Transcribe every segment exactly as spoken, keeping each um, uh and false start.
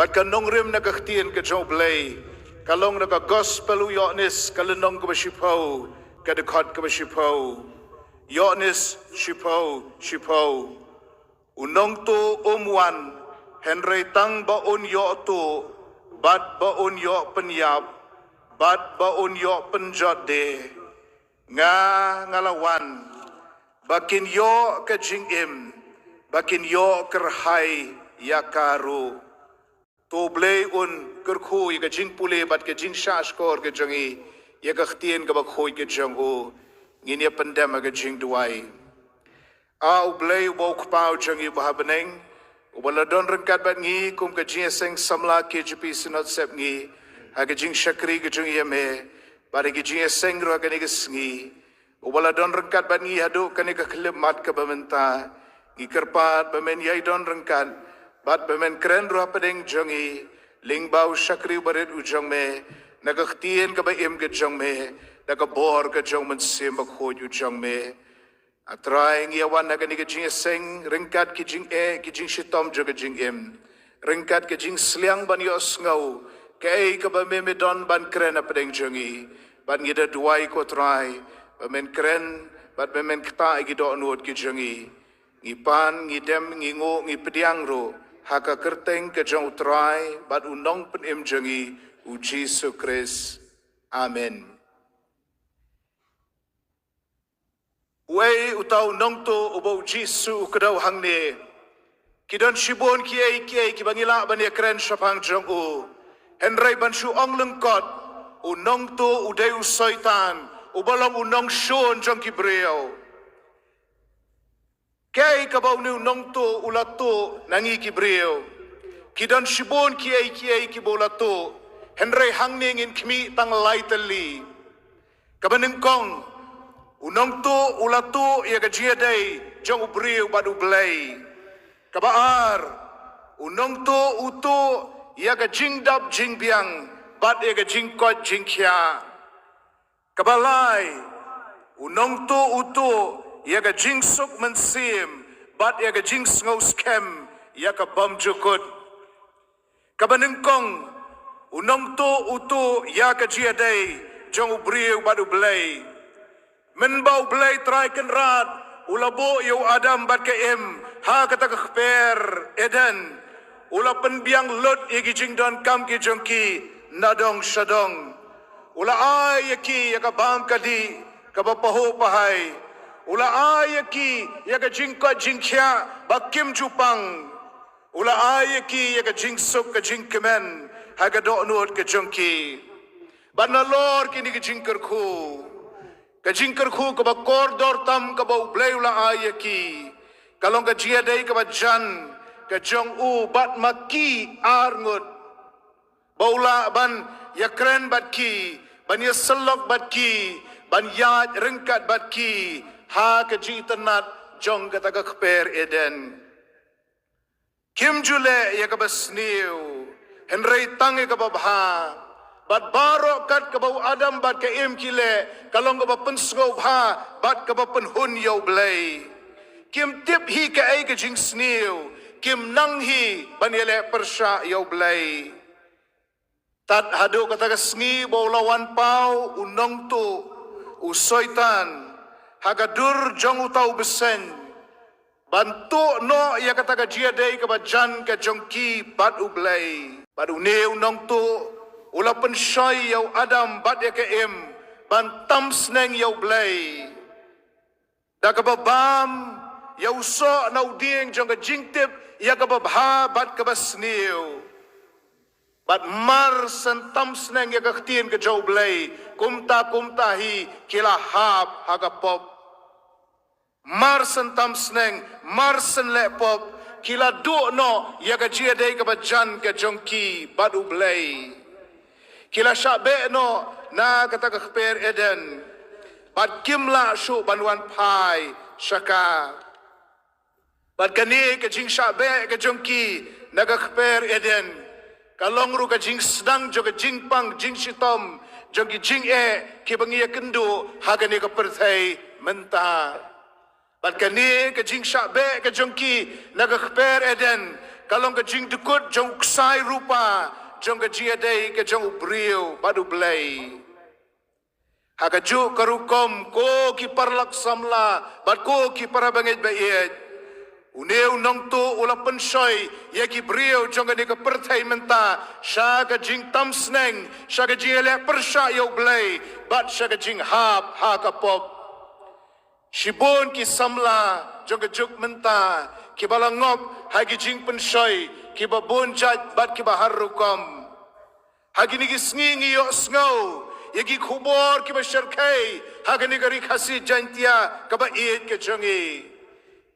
Bad ka nongrim na ka ktien ka jong U Blei ka long na ka Gospel u Ïoannis, ka lynnong kaba shiphew, ka dkhot kaba shiphew. Ïoannis shiphew, shiphew. U nongtuh um wan, hynrei tang ba un ïoh tuh, bad ba un ïoh pynïap, bad ba un ïoh pynjot de. Nga, nga la wan ba kin ïoh ka jingim, ba kin ïoh kyrhai ïa ka ruh. To U Blei un kyrkhu ïa ka jingpule bad ka jingshahshkor ka jong ngi ïa ka ktien kaba khuid ka jong u. Ngin ïa pyndem ha ka jingduwai. A U Blei uba u Kpa u jong ngi uba ha bneng, uba la don ryngkat bad ngi kum ka jingïaseng samla K J P Synod Sepngi ha ka jingshakri ka jong ngi ïa me bad ha ka jingïaseng ruh ha kane ka sngi, uba la don ryngkat bad ngi haduh kane ka khyllipmat kaba mynta. Ngi kyrpad ba men ïai don ryngkat bad ba men kren ruh hapdeng jong ngi lyngba u shakri uba rit u jong me, na ka ktien kaba im ka jong me, na ka bor ka jong u Mynsiem Bakhuid u jong me. A Trai, ngi ïa wan ha kane ka jingïaseng ryngkat ki jingeh, ki jingshitom jong ka jingim, ryngkat ka jingsliang ban ïohsngew kaei kaba me me don ban kren hapdeng jong ngi. Bad ngi da duwai, ko Trai, ba men kren bad ba men ktah ïa ki dohnud ki jong ngi. Ngi pan, ngi dem, ngi nguh, ngi pdiang ruh ha ka kyrteng ka jong U Trai bad U Nongpynim jong ngi, U Jisu Khrist. Amen. Uei uta u nongtuh uba U Jisu u kdew hangne? Ki don shibun kiei kiei kiba ngi lah ban ïakren shaphang jong u, hynrei ban shu ong lyngkot, u nongtuh u dei u Soitan, uba long u nongshun jong ki briew. Kaei kaba une u nongtuh u la tuh na ngi ki briew? Ki don shibun kiei kiei kiba u la tuh, hynrei hangne ngin khmih tang lai tylli. Kaba nyngkong, u nongtuh u la tuh ïa ka jingïadei jong u briew bad U Blei. Kaba ar, u nongtuh u tuh ïa ka jingdap jingbiang bad ïa ka jingkoit jingkhiah. Kaba lai, u nongtuh u tuh ïa ka jingsuk mynsiem bad ïa ka jingsngew skhem ïa ka bymjukut. Kaba nyngkong, u nongtuh u tuh ïa ka jingïadei jong u briew bad U Blei. Mynba U Blei Trai Kynrad u la buh ïa u Adam bad ka Im ha kata ka kper Eden, u la pynbiang lut ïa ki jingdonkam ki jong ki na dong sha dong. U la ai ïa ki ïa ka bam ka dih kaba pahuh pahai. U la ai ïa ki ïa ka jingkoit jingkhiah ba kim ju pang. U la ai ïa ki ïa ka jingsuk ka jingkmen ha ka dohnud ka jong ki. Bad nalor kine ki jingkyrkhu, ka jingkyrkhu kaba kordor tam kaba U Blei u la ai ïa ki, ka long ka jingïadei kaba jan ka jong u bad ma ki ar ngut. Ba u lah ban ïakren bad ki, ban ïasyllok bad ki, ban ïaid ryngkat bad ki ha ka jingitynnat jong kata ka kper Eden. Kim ju leh ïa kaba sniew, hynrei tang ïa kaba bha. Bad baroh kat kaba u Adam bad ka Im ki leh, ka long kaba pynsngewbha bad kaba pynhun ïa U Blei. Kim tip hi kaei ka jingsniew, kim nang hi ban ïaleh pyrshah ïa U Blei. Tad haduh kata ka sngi ba u la wan paw u nongtuh, u Soitan, ha ka dur jong uta u bseiñ, ban tuh noh ïa kata ka jingïadei kaba jan ka jong ki bad U Blei. Bad une u nongtuh u la pynshoi ïa u Adam bad ïa ka Im ban tam sneng ïa U Blei. Da kaba bam ïa u soh na u dieng jong ka jingtip ïa kaba bha bad kaba sniew. Bad mar shen tam sneng ïa ka ktien ka jong U Blei, kumta kumta hi ki la hap ha ka pop. Mar shen tam sneng, mar shen leh pop, ki la duh noh ïa ka jingïadei kaba jan ka jong ki bad U Blei. Ki la shah beh noh na kata ka kper Eden, bad kim lah shuh ban wan phai sha ka. Bad kane ka jingshah beh ka jong ki na ka kper Eden, ka long ruh ka jingsdang jong ka jingpang jingshitom jong ki jingeh kiba ngi ïakynduh ha kane ka pyrthei mynta. Bad kane ka jingshah beh ka jong ki na ka kper Eden, Ka long ka jingdukut jong u ksai rupa jong ka jingïadei ka jong u briew bad U Blei. Ha kajuh ka rukom, ko ki paralok samla bad ko ki para bangeit baieit, une u nongtuh u la pynshoi ïa ki briew jong kane ka pyrthei mynta sha ka jingtam sneng, sha ka jingïaleh pyrshah ïa U Blei bad sha ka jinghap ha ka pop. Shibun ki samla jong ka juk mynta kiba la ngop ha ki jingpynshoi kiba bun jait bad kiba har rukom. Ha kine ki sngi ngi ïohsngew ïa ki khubor kiba shyrkhei ha kane ka Ri Khasi Jaintia kaba ïeit ka jong ngi.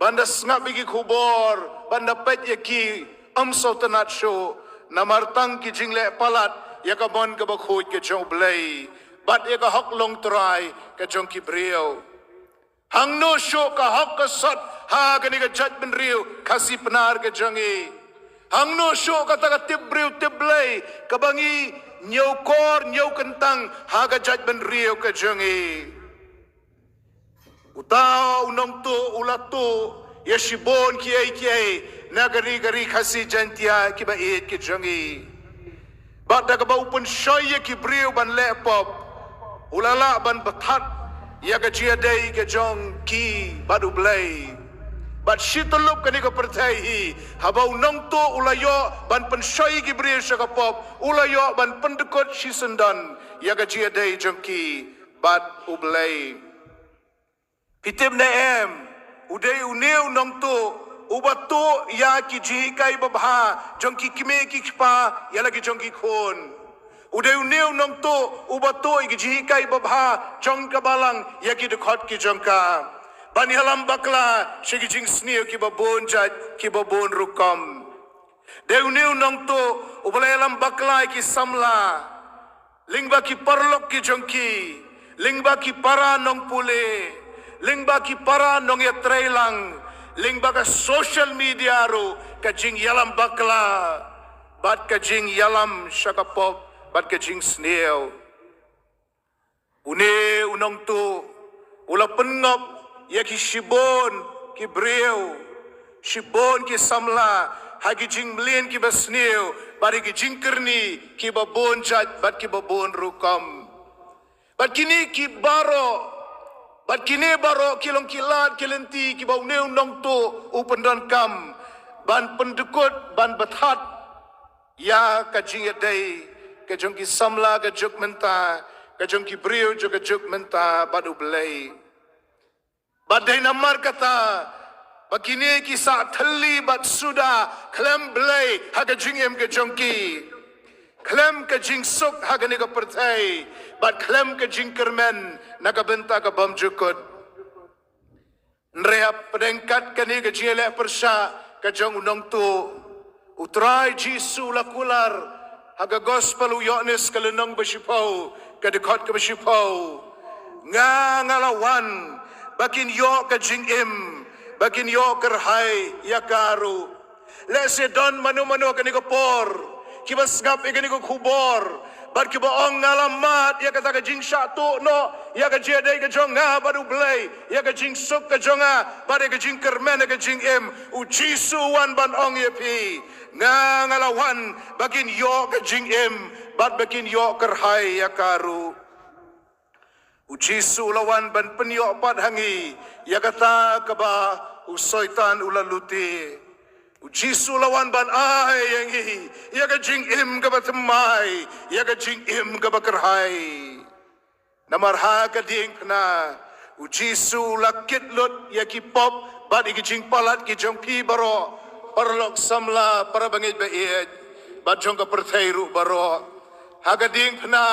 Ban da sngap ïa ki khubor, ban da peit ïa ki, ym sngewtynnat shuh, namar tang ki jingleh palat ïa ka mon kaba khuid ka jong U Blei bad ïa ka hok longtrai ka jong ki briew. Hangno shuh ka hok ka sot ha kane ka jaitbynriew Khasi Pnar ka jong ngi? Hangno shuh kata ka tip briew tip Blei kaba ngi ñiewkor ñiewkyntang ha ka jaitbynriew ka jong ngi? Uta u nongtuh u la tuh ïa shibun kiei kiei na ka ri, ka Ri Khasi Jaintia kiba ïeit ka jong ngi. Bad da kaba u pynshoi ïa ki briew ban leh pop, u la lah ban bthat ïa ka jingïadei ka jong ki bad U Blei. Bad shi tyllup kane ka pyrthei hi, haba u nongtuh u la ïoh ban pynshoi ïa ki briew sha ka pop, u la ïoh ban pyndukut shisyndon ïa ka jingïadei jong ki bad U Blei. Phi tip ne em, u dei une u nongtuh uba tuh ïa ki jinghikai babha jong ki kmie ki kpa ïa la ki jong ki khun. U dei une u nongtuh uba tuh ïa ki jinghikai babha jong ka balang ïa ki dkhot ki jong ka, ban ïalam bakla sha ki jingsniew kiba bun jait kiba bun rukom. Dei une u nongtuh uba la ïalam bakla ïa ki samla, lyngba ki paralok ki jong ki, lyngba ki para nongpule, lyngba ki para nongïatreilang, lyngba ka social media ruh, ka jingïalam bakla bad ka jingïalam sha ka pop bad ka jingsniew. Une u nongtuh u la pynngop ïa ki shibun ki briew, shibun ki samla ha ki jingmlien kiba sniew bad ha ki jingkyrni kiba bun jait bad kiba bun rukom. Bad kine ki baroh, bad kine baroh ki long ki lad ki lynti kiba une u nongtuh u pyndonkam ban pyndukut, ban bthat ïa ka jingïadei ka jong ki samla ka juk mynta, ka jong ki briew jong ka juk mynta bad U Blei. Bad dei namar kata ba kine ki sah thylli bad suda khlem Blei ha ka jingim ka jong ki, khlem ka jingsuk ha kane ka pyrthei, bad khlem ka jingkyrmen na ka bynta ka bymjukut. Hynrei hapdeng kat kane ka jingïaleh pyrshah ka jong u nongtuh, u Trai Jisu u la kular ha ka Gospel u Ïoannis ka lynnong ba shiphew, ka dkhot kaba shiphew: Nga, nga la wan ba kin ïoh ka jingim, ba kin ïoh kyrhai ïa ka ruh. Lehse don mano mano ha kane ka por kiba sngap ïa kane ka khubor bad kiba ong, nga la mad ïa kata ka jingshah tuh noh ïa ka jingïadei ka jong nga bad U Blei, ïa ka jingsuk ka jong nga bad ïa ka jingkyrmen ïa ka jingim. U Jisu u wan ban ong ïa phi, nga, nga la wan ba kin ïoh ka jingim bad ba kin ïoh kyrhai ïa ka ruh. U Jisu u la wan ban pynïoh pat ha ngi ïa kata kaba u Soitan u la lute. U Jisu u la wan ban ai ïa ngi ïa ka jingim kaba thymmai, ïa ka jingim kaba kyrhai. Namar ha ka diengphna u Jisu u la kit lut ïa ki pop bad ïa ki jingpalat ki jong phi baroh, paralok samla, para bangeit baieit, bad jong ka pyrthei ruh baroh. Ha ka diengphna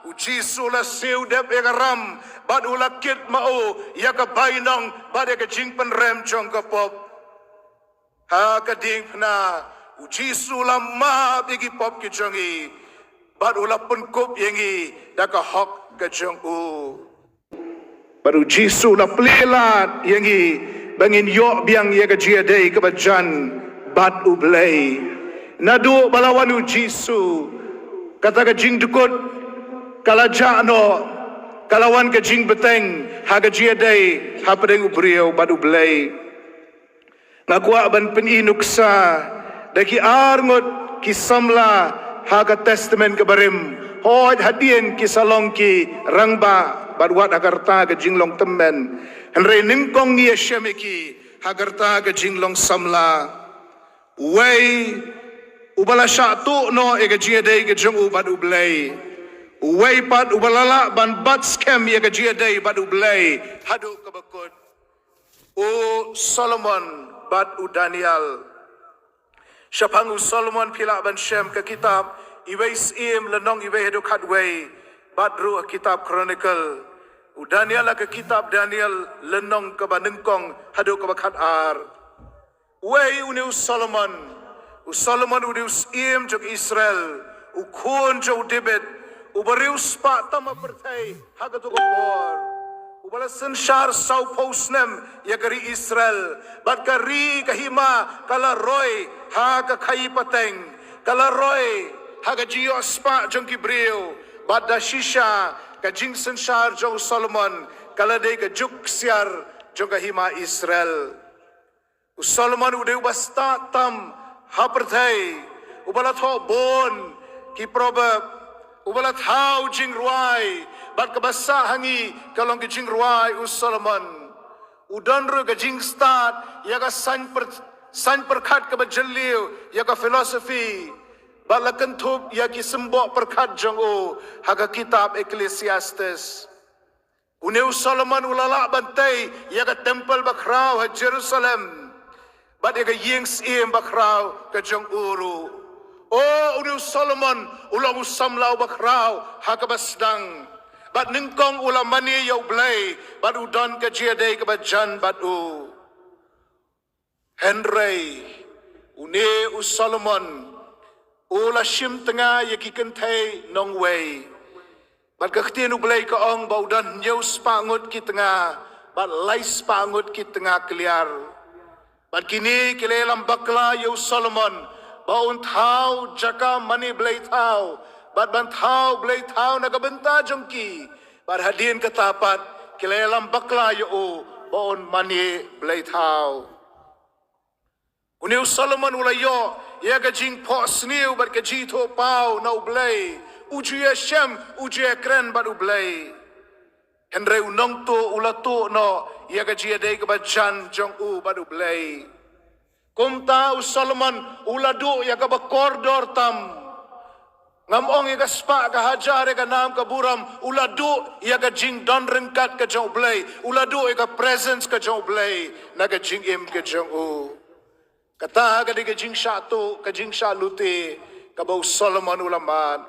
u Jisu u la siew dep ïa ka ram bad u la kit ma u ïa ka bainong bad ïa ka jingpynrem jong ka pop. Ha ka diengphna u Jisu u la map ïa ki pop ki jong ngi bad u la pynkup ïa ngi da ka hok ka jong u. Bad u Jisu u la plie lad ïa ngi ba ngin ïoh biang ïa ka jingïadei kaba jan bad U Blei. Naduh ba la wan u Jisu, kata ka jingdukut ka la jah noh, ka la wan ka jingbteng ha ka jingïadei hapdeng u briew bad U Blei. Nga kwah ban pyni nuksa Da ki ar ngut ki samla ha ka Testament ka barim, hooid hadien ki sa long ki rangbah bad wat ha ka rta ka jinglong tymmen. Hynrei nyngkong ngi ïashem ïa ki ha ka rta ka jinglong samla. Uwei uba la shah tuh noh ïa ka jingïadei ka jong u bad U Blei. Uwei pat uba la lah ban bat skhem ïa ka jingïadei bad U Blei haduh kaba kut. U Solomon bad u Daniel. Shaphang u Solomon phi lah ban shem ka kitab Iwei Syiem lynnong iwei haduh khatwei bad ruh kitab Chronicle. U Daniel ha ka kitab Daniel lynnong kaba nyngkong haduh kaba khatar. Uwei une u Solomon, u Solomon une u syiem jong Israel, u khun jong u David, uba riewspah tam ha pyrthei ha kato ka por. Uba la synshar sawphew snem ïa ka ri Israel, bad ka ri ka hima ka la roi ha ka khaii pateng, ka la roi ha ka jingïohspah jong ki briew, bad da shisha ka jingsynshar jong u Solomon ka la dei ka juk ksiar jong ka hima Israel. U Solomon u dei uba stad tam ha pyrthei, uba la thoh bun ki proverb, uba la thaw jingrwai, bad kaba sah ha ngi ka long ka jingrwai u Solomon. U don ruh ka jingstad ïa ka saiñ pyrkhat kaba jylliew, ïa ka philosophy, bad la kynthup ïa ki symboh pyrkhat jong u ha ka kitab Ecclesiastes. Une u Solomon u la lah ban tei ïa ka templ bakhraw ha Jerusalem, bad ïa ka ïing syiem bakhraw ka jong u ruh. O, une u Solomon u long u samla uba khraw ha kaba sdang, bad nyngkong u la mane ïa U Blei, bad u don ka jingïadei kaba jan bad u. Hynrei une u Solomon u la shim tnga ïa ki kynthei nongwei. Bad ka ktien U Blei ka ong ba u don hynñiew spah ngut ki tnga bad lai spah ngut ki tnga kliar. Bad kine ki la ïalam bakla ïa u Solomon ba un thaw jaka mane blei thaw, bad ban thaw blei thaw na ka bynta jong ki. Bad hadien kata pat ki la ïalam bakla ïa u ba un mane blei thaw. Une u Solomon u la ïoh ïa ka jingphohsniew bad ka jingthohpaw na U Blei. U ju ïashem, u ju ïakren bad U Blei. Hynrei u nongtuh u la tuh noh ïa ka jingïadei kaba jan jong u bad U Blei. Kumta u Solomon u la duh ïa kaba kordor tam. Ngam ong ïa ka spah ka hajar ïa ka nam ka burom, u la duh ïa ka jingdon ryngkat ka jong U Blei, u la duh ïa ka presence ka jong U Blei na ka jingim ka jong u. Kata ka dei ka jingshah tuh, ka jingshah lute kaba u Solomon u la mad.